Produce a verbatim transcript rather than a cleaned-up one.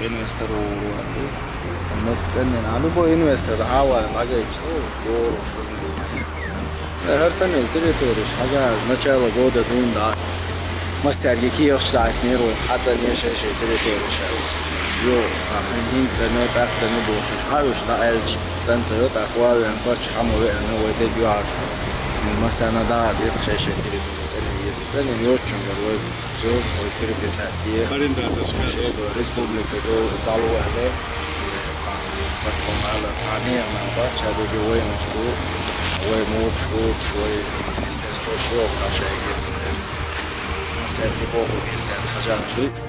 Инвестор ву ваьлла. Мехка цӀенна, а любой инвестор дӀавала дӀагайча, со лоруш возможно. ХӀара санна территореш хьажа, начало года дуьйна дӀа. Массаьрга кехаташ лаьттинера вай, хьацӀенъе шоай-шоай территореш. Йо, хӀинца цӀена, тӀаккха цӀена бохуш, хьа уьш дӀааьлча, цӀена ца йо, тӀаккха ван вен паччахь хьа ма веана, вай дерг юьхьӀаьржа. Массарна дӀа а деза шоай-шоай территореш, цӀена еза. ЦӀена йоцучуьнгара вай Всё, вай переписать е. Арендаторш хьажа. Шесть республика до дало але. Паччахьалла цхьа нехан нах бац, ша дерриге вайнаш ду. Вай мохкаш, вай министерство шо, кхаша эгецунер. Массаьрца боху, массаьрца хьажа шу.